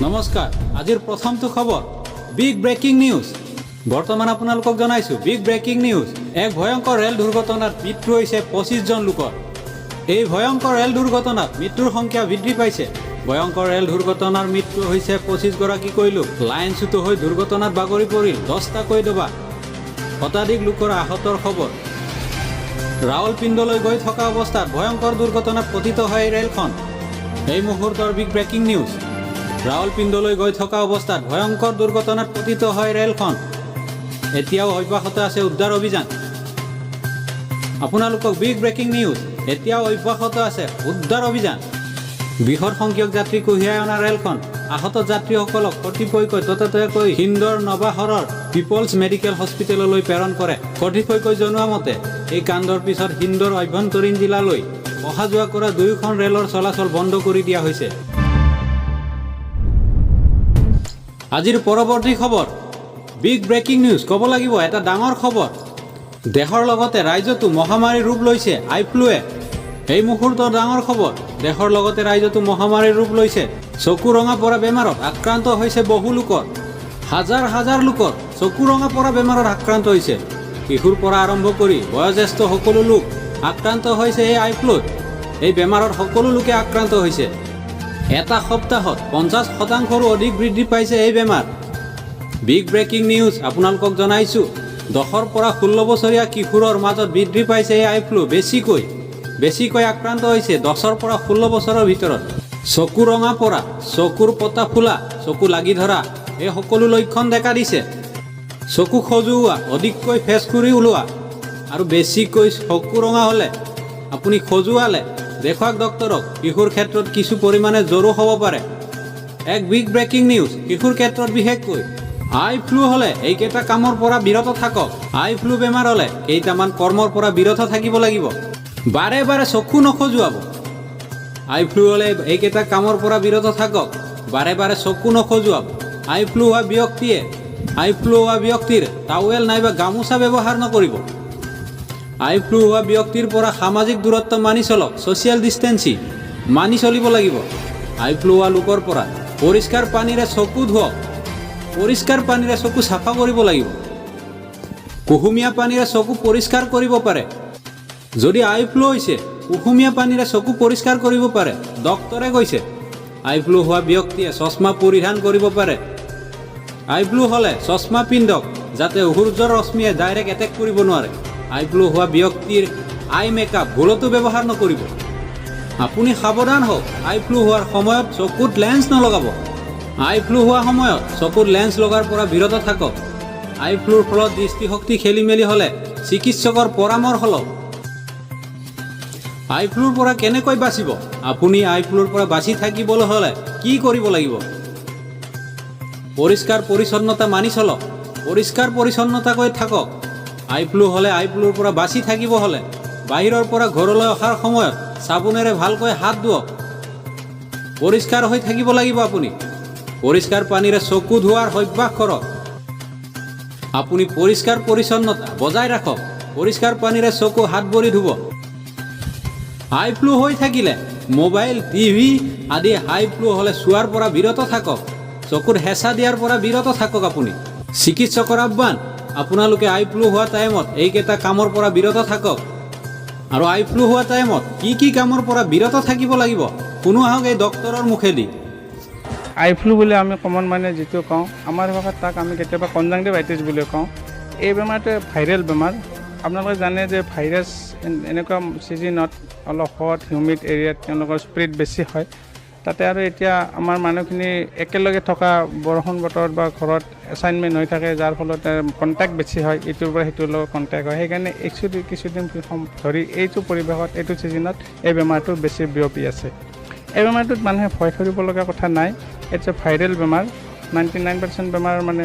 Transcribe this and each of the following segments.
নমস্কাৰ। আজিৰ প্ৰথমটো খবৰ বিগ ব্ৰেকিং নিউজ। বৰ্তমান আপোনালোকক জনাইছোঁ বিগ ব্ৰেকিং নিউজ। এক ভয়ংকৰ ৰেল দুৰ্ঘটনাত মৃত্যু হৈছে 25জন লোকৰ। এই ভয়ংকৰ ৰেল দুৰ্ঘটনাত মৃত্যুৰ সংখ্যা বৃদ্ধি পাইছে। ভয়ংকৰ ৰেল দুৰ্ঘটনাৰ মৃত্যু হৈছে 25গৰাকীকৈ লোক। লাইনচ্যুত হৈ দুৰ্ঘটনাত বাগৰি পৰিল 10টাকৈ ডবা। শতাধিক লোকৰ আহতৰ খবৰ। ৰাৱলপিণ্ডলৈ গৈ থকা অৱস্থাত ভয়ংকৰ দুৰ্ঘটনাত পতিত হয় এই ৰেলখন। এই মুহূৰ্তৰ বিগ ব্ৰেকিং নিউজ। ৰাৱলপিণ্ডলৈ গৈ থকা অৱস্থাত ভয়ংকৰ দুৰ্ঘটনাত পতিত হয় ৰেলখন। এতিয়াও অব্যাহত আছে উদ্ধাৰ অভিযান। আপোনালোকক বিগ ব্ৰেকিং নিউজ। এতিয়াও অব্যাহত আছে উদ্ধাৰ অভিযান। বৃহৎ সংখ্যক যাত্ৰী কঢ়িয়াই অনা ৰেলখন আহত যাত্ৰীসকলক কৰ্তৃপক্ষই ততাতৈয়াকৈ সিন্ধৰ নৱাশহৰৰ পিপলছ মেডিকেল হস্পিটেললৈ প্ৰেৰণ কৰে। কৰ্তৃপক্ষই জনোৱা মতে, এই কাণ্ডৰ পিছত সিন্ধৰ অভ্যন্তৰীণ জিলালৈ অহা যোৱা কৰা দুয়োখন ৰেলৰ চলাচল বন্ধ কৰি দিয়া হৈছে। আজিৰ পৰৱৰ্তী খবৰ বিগ ব্ৰেকিং নিউজ। ক'ব লাগিব, এটা ডাঙৰ খবৰ। দেশৰ লগতে ৰাজ্যতো মহামাৰীৰ ৰূপ লৈছে আই ফ্লুৱে। এই মুহূৰ্তৰ ডাঙৰ খবৰ। দেশৰ লগতে ৰাজ্যতো মহামাৰীৰ ৰূপ লৈছে। চকু ৰঙা পৰা বেমাৰত আক্ৰান্ত হৈছে বহু লোকৰ। হাজাৰ হাজাৰ লোকৰ চকু ৰঙা পৰা বেমাৰত আক্ৰান্ত হৈছে। শিশুৰ পৰা আৰম্ভ কৰি বয়োজ্যেষ্ঠ সকলো লোক আক্ৰান্ত হৈছে এই আই ফ্লুত। এই বেমাৰত সকলো লোকে আক্ৰান্ত হৈছে। এটা সপ্তাহত 50%ৰো অধিক বৃদ্ধি পাইছে এই বেমাৰ। বিগ ব্ৰেকিং নিউজ আপোনালোকক জনাইছোঁ। 10ৰ পৰা 16 বছৰীয়া কিশোৰৰ মাজত বৃদ্ধি পাইছে এই আই ফ্লু। বেছিকৈ বেছিকৈ আক্ৰান্ত হৈছে 10ৰ পৰা 16 বছৰৰ ভিতৰত। চকু ৰঙা পৰা, চকুৰ পতা ফুলা, চকু লাগি ধৰা, এই সকলো লক্ষণ দেখা দিছে। চকু খজুওৱা, অধিককৈ ফেচকুৰি ওলোৱা আৰু বেছিকৈ চকু ৰঙা হ'লে, আপুনি খজুৱালে দেখুৱাওক ডক্তৰক। শিশুৰ ক্ষেত্ৰত কিছু পৰিমাণে জ্বৰো হ'ব পাৰে। এক বিগ ব্ৰেকিং নিউজ। শিশুৰ ক্ষেত্ৰত বিশেষকৈ আই ফ্লু হ'লে এইকেইটা কামৰ পৰা বিৰত থাকক। আই ফ্লু বেমাৰ হ'লে কেইটামান কৰ্মৰ পৰা বিৰত থাকিব লাগিব। বাৰে বাৰে চকু নখজুৱাব। আই ফ্লু হ'লে এইকেইটা কামৰ পৰা বিৰত থাকক। বাৰে বাৰে চকু নখজুৱাব। আই ফ্লু হোৱা ব্যক্তিৰ টাৱেল নাইবা গামোচা ব্যৱহাৰ নকৰিব। আই ফ্লু হোৱা ব্যক্তিৰ পৰা সামাজিক দূৰত্ব মানি চলক। ছ'চিয়েল ডিষ্টেঞ্চিং মানি চলিব লাগিব আই ফ্লু হোৱা লোকৰ পৰা। পৰিষ্কাৰ পানীৰে চকু ধুৱক। পৰিষ্কাৰ পানীৰে চকু চাফা কৰিব লাগিব। কুহুমীয়া পানীৰে চকু পৰিষ্কাৰ কৰিব পাৰে। যদি আই ফ্লু হৈছে, কুহুমীয়া পানীৰে চকু পৰিষ্কাৰ কৰিব পাৰে, ডক্তৰে কৈছে। আই ফ্লু হোৱা ব্যক্তিয়ে চশমা পৰিধান কৰিব পাৰে। আই ফ্লু হ'লে চশমা পিন্ধক, যাতে সূৰ্যৰ ৰশ্মিয়ে ডাইৰেক্ট এটেক কৰিব নোৱাৰে। আই ফ্লু হোৱা ব্যক্তিৰ আই মেকআপ ভুলতো ব্যৱহাৰ নকৰিব। আপুনি সাৱধান হওক। আই ফ্লু হোৱাৰ সময়ত চকুত লেন্স নলগাব। আই ফ্লু হোৱা সময়ত চকুত লেন্স লগাৰ পৰা বিৰত থাকক। আই ফ্লুৰ ফলত দৃষ্টিশক্তি খেলি মেলি হ'লে চিকিৎসকৰ পৰামৰ্শ লওক। আই ফ্লুৰ পৰা কেনেকৈ বাচিব আপুনি? আই ফ্লুৰ পৰা বাচি থাকিবলৈ হ'লে কি কৰিব লাগিব? পৰিষ্কাৰ পৰিচ্ছন্নতা মানি চলক। পৰিষ্কাৰ পৰিচ্ছন্নতাকৈ থাকক। আই ফ্লু হ'লে, আই ফ্লুৰ পৰা বাচি থাকিব হ'লে বাহিৰৰ পৰা ঘৰলৈ অহাৰ সময়ত চাবোনেৰে ভালকৈ হাত ধুৱক। পৰিষ্কাৰ হৈ থাকিব লাগিব আপুনি। পৰিষ্কাৰ পানীৰে চকু ধোৱাৰ অভ্যাস কৰক। আপুনি পৰিষ্কাৰ পৰিচ্ছন্নতা বজাই ৰাখক। পৰিষ্কাৰ পানীৰে চকু, হাত ভৰি ধুব। আই ফ্লু হৈ থাকিলে মোবাইল, টিভি আদি আই ফ্লু হ'লে চোৱাৰ পৰা বিৰত থাকক। চকুত হেঁচা দিয়াৰ পৰা বিৰত থাকক আপুনি। চিকিৎসকৰ আহ্বান, আপোনালোকে আই ফ্লু হোৱা টাইমত এইকেইটা কামৰ পৰা বিৰত থাকক। আৰু আই ফ্লু হোৱা টাইমত কি কি কামৰ পৰা বিৰত থাকিব লাগিব, শুনো আহক এই ডক্তৰৰ মুখেদি। আই ফ্লু বুলি আমি কমন মানে যিটো কওঁ, আমাৰ ভাষাত তাক আমি কেতিয়াবা কনজাংটিভাইটিছ বুলি কওঁ। এই বেমাৰটো ভাইৰেল বেমাৰ। আপোনালোকে জানে যে ভাইৰাছ এনেকুৱা ছিজনত অলপ হট হিউমিড এৰিয়াত তেওঁলোকৰ স্প্ৰেড বেছি হয় তাতে। আৰু এতিয়া আমাৰ মানুহখিনি একেলগে থকা, বৰষুণ বতৰত বা ঘৰত এছাইনমেণ্ট হৈ থাকে, যাৰ ফলত কণ্টেক্ট বেছি হয়, ইটোৰ পৰা সিটোৰ লগত কণ্টেক্ট হয়। সেইকাৰণে একচুৱেলি কিছুদিন ধৰি এইটো পৰিৱেশত, এইটো ছিজনত এই বেমাৰটো বেছি বিয়পি আছে। এই বেমাৰটোত মানুহে ভয় কৰিব লগা কথা নাই। It's a viral বেমাৰ। 99% বেমাৰ মানে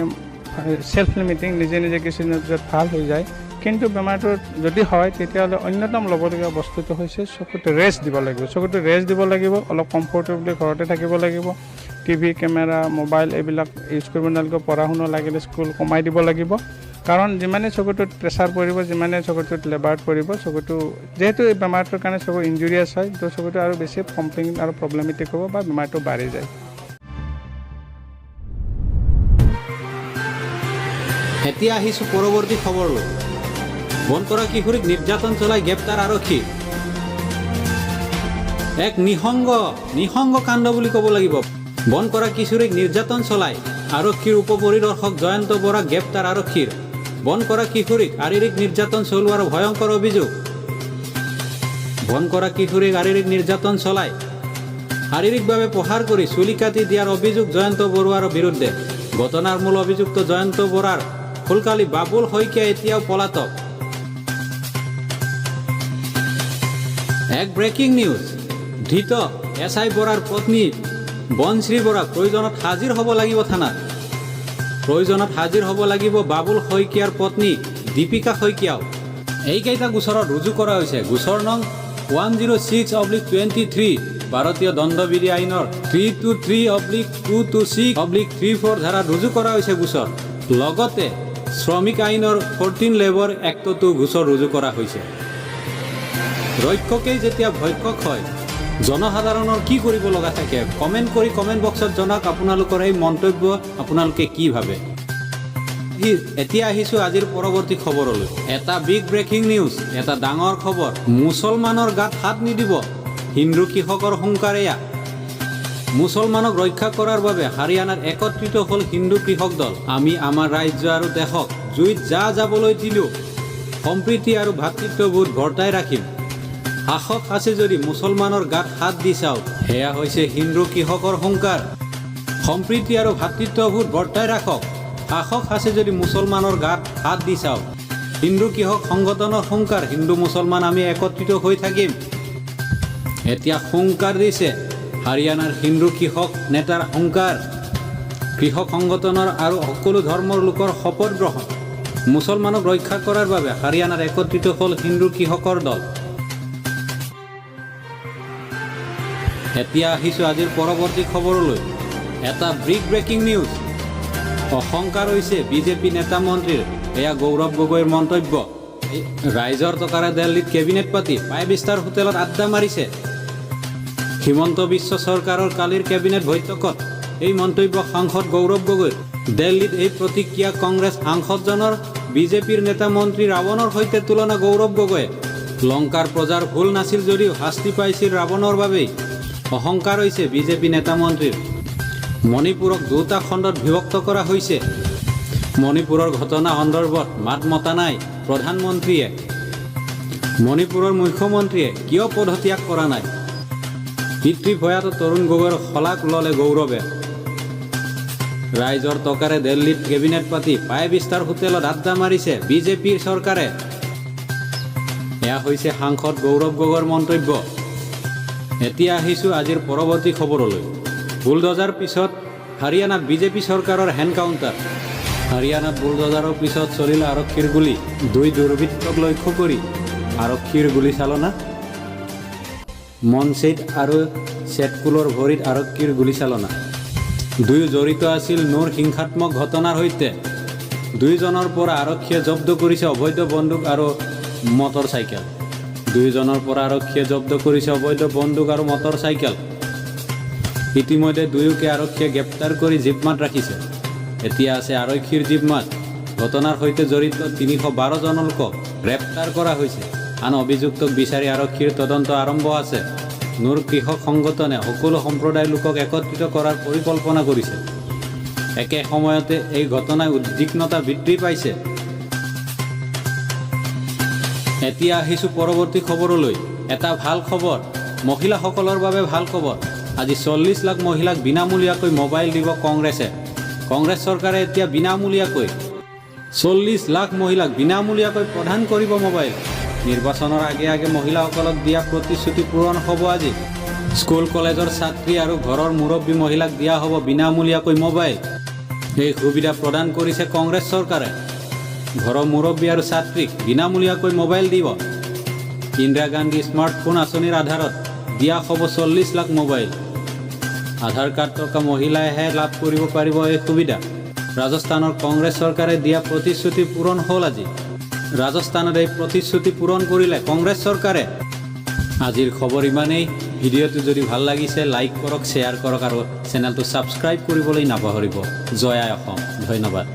চেল্ফ লিমিটিং, নিজে নিজে কিছুদিনৰ পিছত ভাল হৈ যায়। কিন্তু বেমাৰটো যদি হয়, তেতিয়াহ'লে অন্যতম ল'বলগীয়া বস্তুটো হৈছে চকুত ৰেষ্ট দিব লাগিব। চকুটো ৰেষ্ট দিব লাগিব, অলপ কমফৰ্টেবলি ঘৰতে থাকিব লাগিব। টিভি, কেমেৰা, মোবাইল এইবিলাক ইউজ কৰিব নালাগিব। পঢ়া শুনা লাগিলে স্কুল কমাই দিব লাগিব। কাৰণ যিমানে চকুটোত প্ৰেছাৰ পৰিব, যিমানে চকুটোত লেবাৰত পৰিব, চকুটো যিহেতু এই বেমাৰটোৰ কাৰণে চকু ইনজুৰিয়াছ হয়, তো চকুটো আৰু বেছি কমপ্লেইন আৰু প্ৰব্লেমেটিক হ'ব বা বেমাৰটো বাঢ়ি যায়। এতিয়া আহিছোঁ পৰৱৰ্তী খবৰলৈ। বনকৰা কিশোৰীক নিৰ্যাতন চলাই গ্ৰেপ্তাৰ আৰক্ষী। এক নিঃসংগ নিঃসংগ কাণ্ড বুলি ক'ব লাগিব। বনকৰা কিশোৰীক নিৰ্যাতন চলাই আৰক্ষীৰ উপ পৰিদৰ্শক জয়ন্ত বৰাক গ্ৰেপ্তাৰ আৰক্ষীৰ। বনকৰা কিশোৰীক শাৰীৰিক নিৰ্যাতন চলোৱাৰ ভয়ংকৰ অভিযোগ। বনকৰা কিশোৰীক শাৰীৰিক নিৰ্যাতন চলাই শাৰীৰিকভাৱে প্ৰহাৰ কৰি চুলি কাটি দিয়াৰ অভিযোগ জয়ন্ত বৰুৱাৰ বিৰুদ্ধে। ঘটনাৰ মূল অভিযুক্ত জয়ন্ত বৰাৰ খুলশালী বাবুল শইকীয়া এতিয়াও পলাতক। এক ব্ৰেকিং নিউজ, ধৃত এছ I বৰাৰ পত্নী বনশ্ৰী বৰা প্ৰয়োজনত হাজিৰ হ'ব লাগিব থানাত। প্ৰয়োজনত হাজিৰ হ'ব লাগিব বাবুল শইকীয়াৰ পত্নী দীপিকা শইকীয়াও। এইকেইটা গোচৰত ৰুজু কৰা হৈছে। গোচৰ নং 106/23, ভাৰতীয় দণ্ডবিধি আইনৰ 323/226/34 ধাৰাত ৰুজু কৰা হৈছে গোচৰ। লগতে শ্ৰমিক আইনৰ 14 লেবৰ এক্টতো গোচৰ ৰুজু কৰা হৈছে। ৰক্ষকেই যেতিয়া ভক্ষক হয়, জনসাধাৰণৰ কি কৰিব লগা থাকে? কমেণ্ট কৰি কমেণ্ট বক্সত জনাওক আপোনালোকৰ এই মন্তব্য, আপোনালোকে কি ভাবে। এতিয়া আহিছোঁ আজিৰ পৰৱৰ্তী খবৰলৈ। এটা বিগ ব্ৰেকিং নিউজ, এটা ডাঙৰ খবৰ। মুছলমানৰ গাত হাত নিদিব, হিন্দু কৃষকৰ হুংকাৰ এয়া। মুছলমানক ৰক্ষা কৰাৰ বাবে হাৰিয়ানাত একত্ৰিত হ'ল হিন্দু কৃষক দল। আমি আমাৰ ৰাজ্য আৰু দেশক জুইত জাহ যাবলৈ দিলেও সম্প্ৰীতি আৰু ভাতৃত্ববোধ বৰ্তাই ৰাখিম। সাহস আছে যদি মুছলমানৰ গাত হাত দি চাওক, সেয়া হৈছে হিন্দু কৃষকৰ হুংকাৰ। সম্প্ৰীতি আৰু ভাতৃত্ববোধ বৰ্তাই ৰাখক, সাহস আছে যদি মুছলমানৰ গাত হাত দি চাওক, হিন্দু কৃষক সংগঠনৰ হুংকাৰ। হিন্দু মুছলমান আমি একত্ৰিত হৈ থাকিম, এতিয়া হুংকাৰ দিছে হাৰিয়ানাৰ হিন্দু কৃষক নেতাৰ হুংকাৰ। কৃষক সংগঠনৰ আৰু সকলো ধৰ্মৰ লোকৰ শপত গ্ৰহণ। মুছলমানক ৰক্ষা কৰাৰ বাবে হাৰিয়ানাত একত্ৰিত হ'ল হিন্দু কৃষকৰ দল। এতিয়া আহিছোঁ আজিৰ পৰৱৰ্তী খবৰলৈ। এটা বিগ ব্ৰেকিং নিউজ, অহংকাৰ হৈছে বিজেপি নেতা মন্ত্ৰীৰ, এয়া গৌৰৱ গগৈৰ মন্তব্য। ৰাইজৰ টকাৰে দিল্লীত কেবিনেট পাতি 5 ষ্টাৰ হোটেলত আড্ডা মাৰিছে। হিমন্ত বিশ্ব চৰকাৰৰ কালিৰ কেবিনেট বৈঠকত এই মন্তব্য সাংসদ গৌৰৱ গগৈৰ। দিল্লীত এই প্ৰতিক্ৰিয়া কংগ্ৰেছ সাংসদজনৰ। বিজেপিৰ নেতা মন্ত্ৰী ৰাৱণৰ সৈতে তুলনা গৌৰৱ গগৈয়ে। লংকাৰ প্ৰজাৰ ভুল নাছিল যদিও শাস্তি পাইছিল ৰাৱণৰ বাবেই। অহংকাৰ হৈছে বিজেপি নেতা মন্ত্ৰীৰ। মণিপুৰক দুটা খণ্ডত বিভক্ত কৰা হৈছে। মণিপুৰৰ ঘটনা সন্দৰ্ভত মাত মতা নাই প্ৰধানমন্ত্ৰীয়ে। মণিপুৰৰ মুখ্যমন্ত্ৰীয়ে কিয় পদত্যাগ কৰা নাই? পিতৃ প্ৰয়াত তৰুণ গগৈৰ শলাগ ল'লে গৌৰৱে। ৰাইজৰ টকাৰে দিল্লীত কেবিনেট পাতি 5 ষ্টাৰ হোটেলত আড্ডা মাৰিছে বিজেপিৰ চৰকাৰে, এয়া হৈছে সাংসদ গৌৰৱ গগৈৰ মন্তব্য। এতিয়া আহিছোঁ আজিৰ পৰৱৰ্তী খবৰলৈ। বুলডজাৰ পিছত হাৰিয়ানাত বিজেপি চৰকাৰৰ এনকাউণ্টাৰ। হাৰিয়ানাত বুলডজাৰৰ পিছত চলিল আৰক্ষীৰ গুলী। দুই দুৰ্বৃত্তক লক্ষ্য কৰি আৰক্ষীৰ গুলীচালনা। মনছেইদ আৰু চেটকুলৰ ভৰিত আৰক্ষীৰ গুলীচালনা। দুয়ো জড়িত আছিল নুৰ হিংসাত্মক ঘটনাৰ সৈতে। দুয়োজনৰ পৰা আৰক্ষীয়ে জব্দ কৰিছে অবৈধ বন্দুক আৰু মটৰ চাইকেল। দুয়োজনৰ পৰা আৰক্ষীয়ে জব্দ কৰিছে অবৈধ বন্দুক আৰু মটৰ চাইকেল। ইতিমধ্যে দুয়োকে আৰক্ষীয়ে গ্ৰেপ্তাৰ কৰি জিম্মাত ৰাখিছে। এতিয়া আছে আৰক্ষীৰ জিম্মাত। ঘটনাৰ সৈতে জড়িত 312 জন লোকক গ্ৰেপ্তাৰ কৰা হৈছে। আন অভিযুক্তক বিচাৰি আৰক্ষীৰ তদন্ত আৰম্ভ আছে। নুৰ কৃষক সংগঠনে সকলো সম্প্ৰদায়ৰ লোকক একত্ৰিত কৰাৰ পৰিকল্পনা কৰিছে। একে সময়তে এই ঘটনাই উদ্বিগ্নতা বৃদ্ধি পাইছে। এতিয়া আহিছোঁ পৰৱৰ্তী খবৰলৈ। এটা ভাল খবৰ, মহিলাসকলৰ বাবে ভাল খবৰ। আজি 40 লাখ মহিলাক বিনামূলীয়াকৈ মোবাইল দিব কংগ্ৰেছে। কংগ্ৰেছ চৰকাৰে এতিয়া বিনামূলীয়াকৈ 40 লাখ মহিলাক বিনামূলীয়াকৈ প্ৰদান কৰিব মোবাইল। নিৰ্বাচনৰ আগে আগে মহিলাসকলক দিয়া প্ৰতিশ্ৰুতি পূৰণ হ'ব আজি। স্কুল কলেজৰ ছাত্ৰী আৰু ঘৰৰ মুৰব্বী মহিলাক দিয়া হ'ব বিনামূলীয়াকৈ মোবাইল। এই সুবিধা প্ৰদান কৰিছে কংগ্ৰেছ চৰকাৰে। ঘৰৰ মুৰব্বী আৰু ছাত্ৰীক বিনামূলীয়াকৈ মোবাইল দিব। ইন্দিৰা গান্ধী স্মাৰ্টফোন আঁচনিৰ আধাৰত দিয়া হ'ব 40 লাখ মোবাইল। আধাৰ কাৰ্ড থকা মহিলাইহে লাভ কৰিব পাৰিব এই সুবিধা। ৰাজস্থানৰ কংগ্ৰেছ চৰকাৰে দিয়া প্ৰতিশ্ৰুতি পূৰণ হ'ল আজি। ৰাজস্থানত এই প্ৰতিশ্ৰুতি পূৰণ কৰিলে কংগ্ৰেছ চৰকাৰে। আজিৰ খবৰ ইমানেই। ভিডিঅ'টো যদি ভাল লাগিছে, লাইক কৰক, শ্বেয়াৰ কৰক আৰু চেনেলটো ছাবস্ক্ৰাইব কৰিবলৈ নাপাহৰিব। জয় আই অসম। ধন্যবাদ।